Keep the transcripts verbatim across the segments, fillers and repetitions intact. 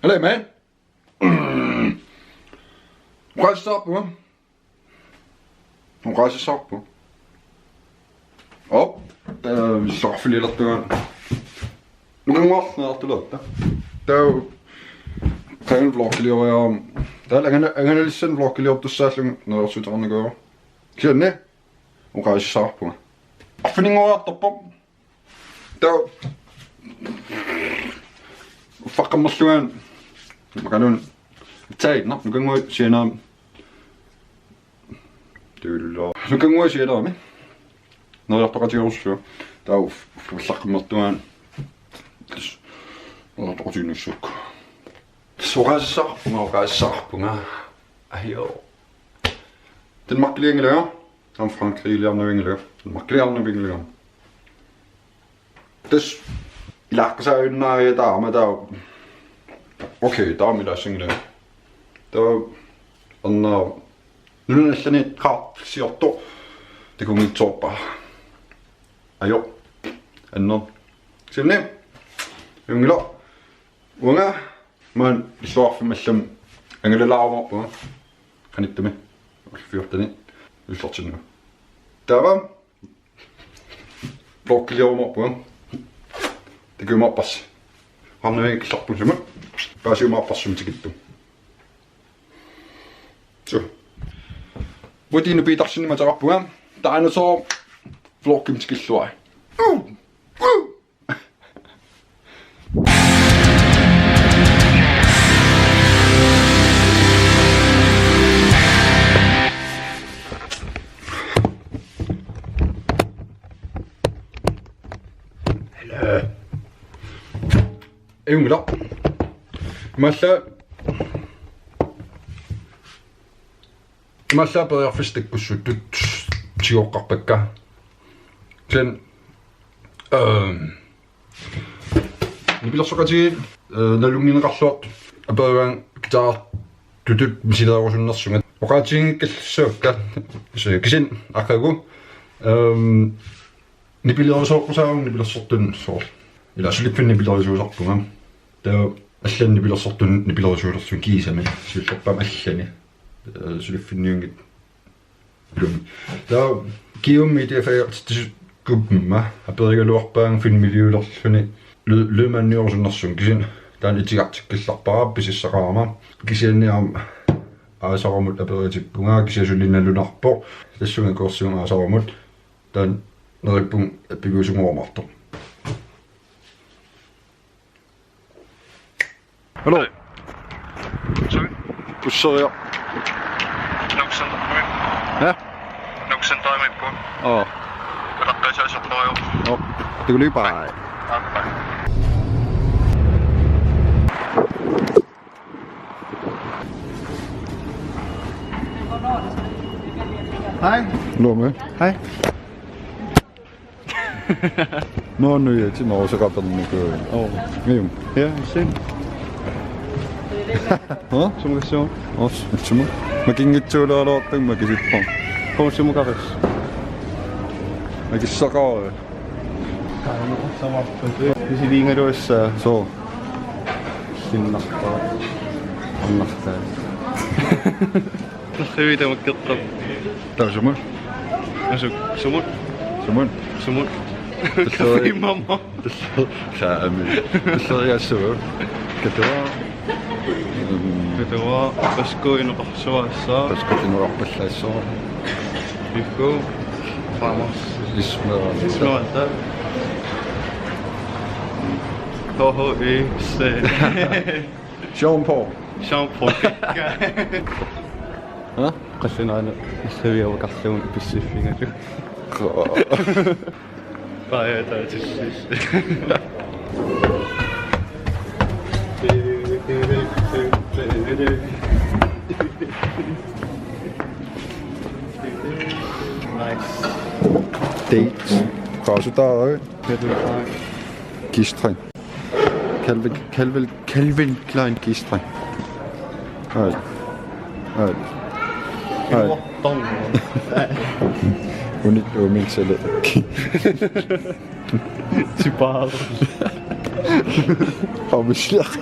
Hello, man. Oqaasissaarpunga. Oqaasissaarpunga. Op. Ehm, soqarfiliilertunga. Nukannguarneq artulatta. Taava. Taanna vlogilioriarama. Taava angana-, angalalissannik vlogiliortussaallunga neriorsuuteqarnikuuara. Kisianni. Oqaasissaarpunga. Arfininngoriartorpoq. Taava. Uffaqqammerlunga. Makanuun. Tainna. Nukannguaq sianerami. Tuullo. Nukannguaq sianerami. Neriortoqatigerussuaq. Taava uf-, uffaqqammerlunga. Tassa. Neriortoqatigiinnissuakka. Oqaasissaarpunga, oqaasissaarpunga. Ajoo. Danmarkilianngilara, aamma Frankrigiliarnavianngilara, Danmarkiliarnavianngilara. Tassa ilaaqqisaajunnaaria taama taava. Okay, taama ilaassanngilanga. Taava anna nunanit allani kaarsiortoq takunngitsoorpara. Ajoo. Anna. Sinni. Junngila. Uanga maani illoqarfimmi allamik angalalaarumaarpunga. Qanittumi. Fjorteni. Illoqarfinnut. Taava. Vlogiliarumaarpunga. Takujumaarparsi. Arnavik illarpullimut. Paasiumaarpassumik tikittumik. Suu. Uanga Tine Petersenimik ateqarpunga. Taanna soo vlogimik tikilluarit. Hello. Ajunngilaq. Imaallaat, imaallaat periarfissat takkussuttut tigoqqaarpakka. Kisianni, ehm, nipilersoqatigiit, eh, nalunngineqarluartut aperivaannga guitartutut misileerusunnersunga. Oqaatiginngikkallassuakka. Kisianni aqagu, ehm, Nipilersuusoqqusaarpunga nipilersortunut soorlu. Ila suliffinnik nipilersuusarpunga. Taava allanik nipilersortunut nipilersuulersunga kiisami. Siullerpaamik allanik. Eh, suliffinniunngitsumi. Taava Kiummi T F A-ertitsisukkuma aperigaluarpaannga filmiliulerluni ly-, lydmandiorusunnersunga kisianni taanna itigartikkillarpara pisissaqarama. Kisianni aamma aasaramut aperitippunga kisianni suli nalunarpoq. Tassunga kuersuun aasaramut. Taanna neriuppunga pigusunngormaartoq. Hallo. Sorry. Kusseriaq. Nuksan. Ja? Nuksan taimippu. Oo. Ataqqisaasortorujuk. Oo. Tiguliippai. Aappai. Hej. Hallo med. Hej. Nå, nu er jeg til Norge, så godt, den er gået. Åh. Ikke? Ja, sen. Hva? Som kan se. Også, ikke som. Man kan ikke tåle at låte, man kan sige, kom. Kom, som kan se. Man kan så godt. Hvis I ringer, du er så. Så. Sin nok. Nok. Nerriviit tamakkertarput. Taava sumut? Asuk, sumut? Sumut? Sumut? Talleriarluni. Kaffi mama. Talleriarluni. Saami. Talleriarluni. Katua. Mm. Katua. Pasku inoqarsuaassaaq. Pasku inoqarpallaassaaq. Pikku. Vamos. Ismera. Ismera. Toho i se. Jean Paul. Jean Paul. Ha? Qassingaana issaviavukarlugu pissiffigalu. Qaa. Paja taatissis. Nice. Date. Kaasutaarami. G-string. Calvin, Calvin, Calvin Klein G-string. Ej. Ej. Ej. Unik uumik sale. Tipaa. Aamma siaq.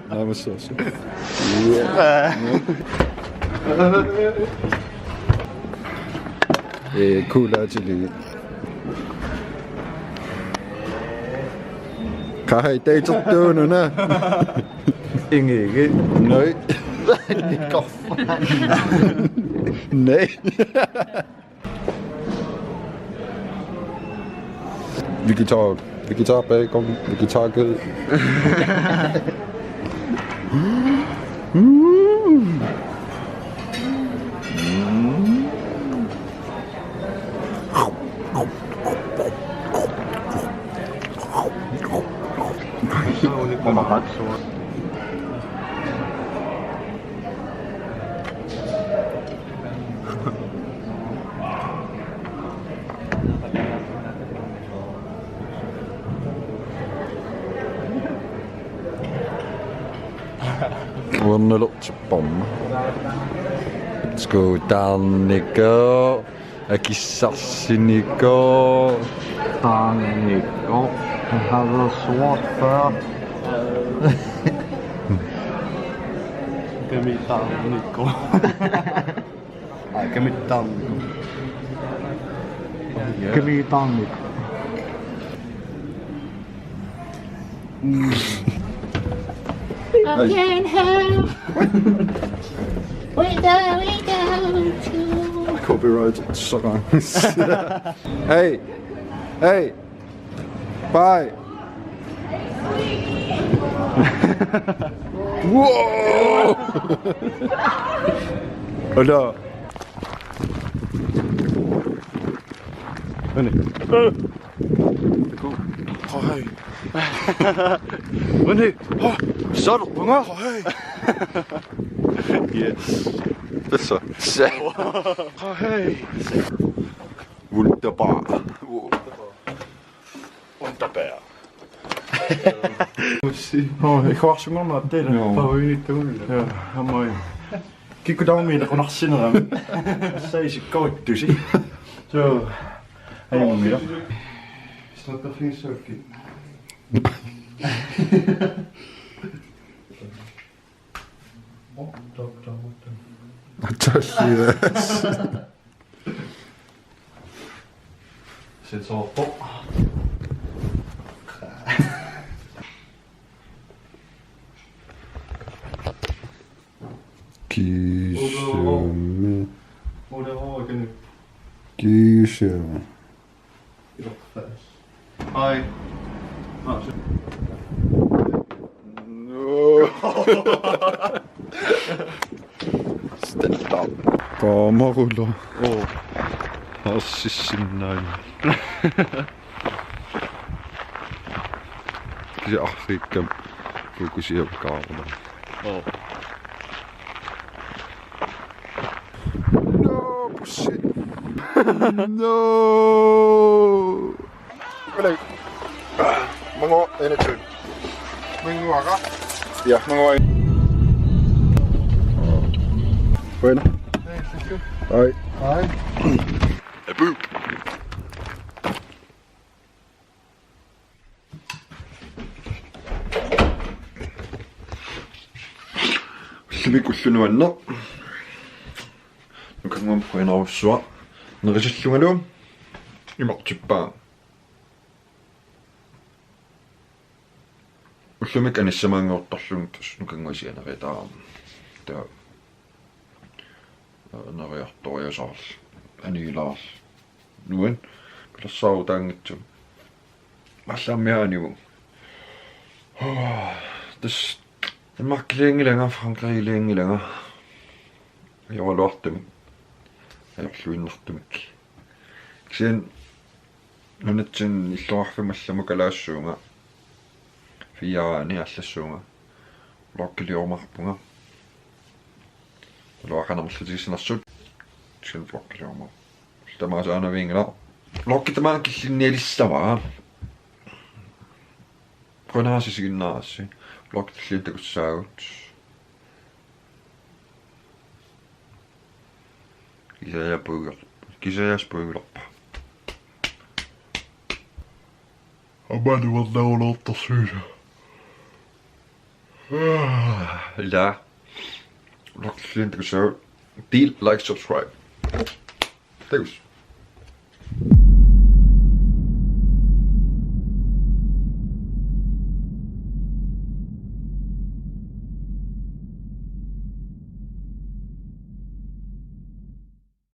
Naamassaarsi. Ee, kuulaatiligi. Qaa, hai, taitertuununa. Ingigi. Noi. Nei. Vegetar, vegetar bacon, vegetar kød. Mm. Uernalertipparma. Skuutaarnikoq, akissarsinikoq. Taarnikoq. Han har været sort før. Kamitarnikoq. Aa, kamitarnikoq. Kamitarnikoq. I can't help. Wait, wait, wait. Copyright. Hey. Hey. Bye. Wow. Hello. Ani. Hej. Ani. Hej. Sådan. Hej. Yes. Det er så. Hej. Wunderbar. Wunderbar. Nå, jeg har også nogle af det der. Nå. Bare ude i det. Ja, han må jo. Kikkut tamarmik ilaqunarsinerami. Saisi koittusi. So, ajunngilara. Stop the thing, so. Oh, stop, stop, stop. Tøs, yes. Sit så på. Kiisami. Kiisami. Hej. Stand up. Qaamarulo. Oo. Arsissinnaani. Kisianni arriikkami fokusiup qaaruna. Oo. No, pussy. No. Hello. Mango energy. Mangoara. Ja, mango. Bueno. Hey, thank you. Bye. Bye. Apu. Ullumi ulloq nuanneq. Nukannguamik qujanarsuaq. Nerisallungalu. Imartippaa. Ullumi anissamaanngoortarlunga tassa nukannguaq sianeritaarama. Taava. Neriartoriasaarluni. Anigilaarluni. Nuan. Pilersaarutaanngitsumik. Mallaammiaanigu. Tassa Danmarkilianngilanga, Frankrigilianngilanga. Ajoraluartumik. Ajorluinnartumik. Kisianni nunatsinni illoqarfimmi allamut kalaassuunga. Fiaani allassuunga. Vloggiliumaarpunga. Taava qanoq amerlatigissanersut. Kisianni vloggiliumaarpunga. Tamaasa aanaviinngilaq. Vloggi tamaat killinnialissavat. Qujanaq isiginnaarassi. Vloggi tulliani takussaagut. Kisianni puigu-, kisianni puigulerpa. Aamma nuannaruloortarsuisa. Ila. Lortillin takussaagut. Del, like, subscribe. Takuss.